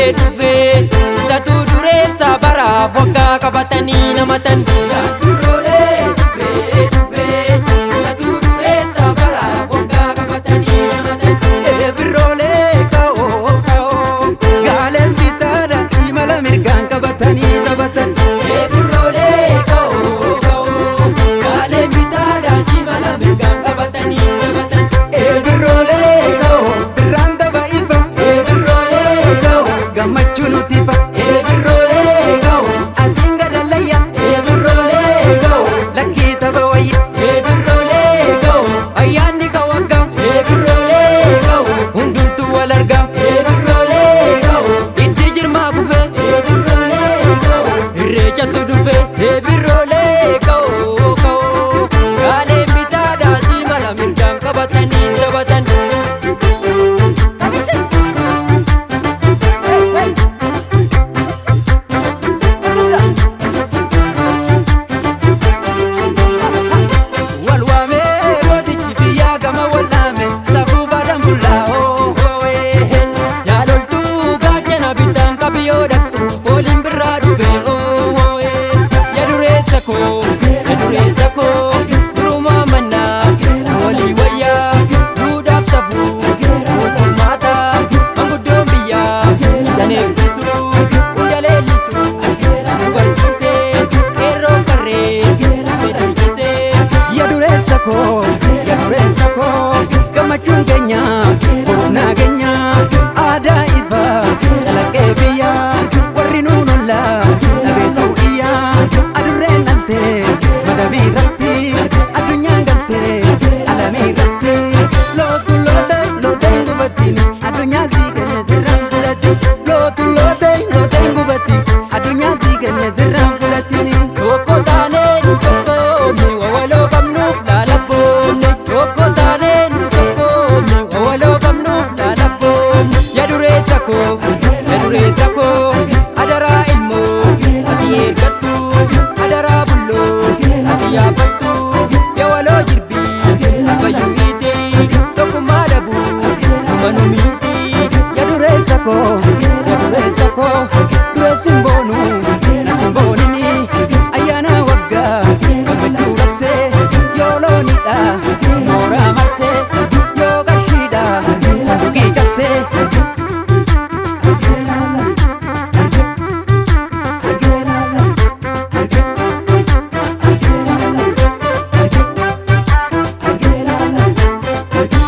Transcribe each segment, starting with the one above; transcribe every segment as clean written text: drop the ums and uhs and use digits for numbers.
Birroolee dhufee isatuu dureessa baraaf waggaa qabatanii namatan. Birroolee dhufee dhufee isatuu dureessa baraaf waggaa qabatanii namatan. Birroolee ka'oo ka'oo gaaleen bitaadha imala mirgaan qabatanii taphatan. Birroolee ka'oo ka'oo gaaleen bitaadha imala mirgaan qabatanii taphatan. Birroolee ka'oo birraan tapha ifa. Birroolee ka'oo gammachuu nuti fa. Birroolee ka'oo asiin gada layya. Birroolee ka'oo lakkii tapha wayya. Birroolee ka'oo ayyaanni ka waggaa. Birroolee ka'oo hundumtuu wal argaa. Birroolee ka'oo itti jirmaa kufee. Birroolee ka'oo irreechatu dhufee. Birroolee ka'oo ka'oo gaaleen bitaadhaa simala mirgaan qabatanii taphatan. Wal waamee gootichi biyyaa gama wal dhaame safuu baadhaan bullaa'oo. Yaaloltuu gaachana bitaan qabiyyoo dhaqxu fooliin birraa dhufee oo'ee. Yaa dureessa koo yaa dureessa koo durumaa mannaa walii wayyaa duudhaaf safuu mootummaata manguddoon biyyaa kan eebbisu hunda leellisu nu barsiisee qeerroo qarree beeksisee. Ya dureessa koo ya dureessa koo gammachuun keenya boruuf nageenya aadaa ifa calaqqee biyya warri nuun olla dhabeetu iyya adurreen dhaltee madabii irratti addunyaan galtee alamii irratti lootu loote loote hin gubattiin addunyaa sii kenne sirraan fudhatti lootu loote loote hin gubattiin addunyaa sii kenne sirraan fudhattiin. Tokko taanee nu tokkoomne wawaloo qabnuuf laalabboomne. Tokko taanee nu tokkoomne wawaloo qabnuuf laalabboomne. Yaa dureessa koo yaa dureessa koo adaraa ilmoo ati eeggattu adaraa bulloo ati yaabbattu yaa waloo jirbii abbayyuu hiiti tokkummaa dhabuu dhuma nu miiti. Ya dureessa koo ya dureessa koo dureessi hin boonu natti hin boonini ayyaana waggaa gammachuu labsee yoo loonidha mooraa marsee yoo qarshiidha sanduuqii cabsee.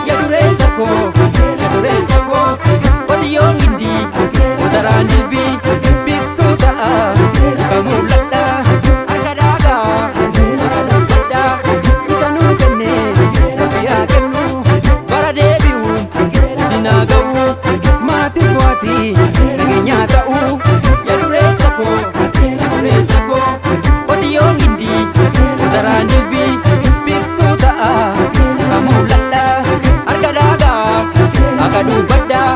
Yaa dureessa koo yaa dureessa koo qotiyyoon gindii motoraan dilbii Biiftuu ta'a ifa mul'adha harka dhaagaa harka dubbadhaa isa nuu kenne rabbi haa kennu bara deebi'uun isin haa ga'u. Maatii bu'aatii nageenyaa ta'uu. Yaa dureessa koo yaa dureessa koo qotiyyoon gindii motoraan dilbii Biiftuu ta'a ifa mul'adha harka dhaagaa harka dubbadhaa.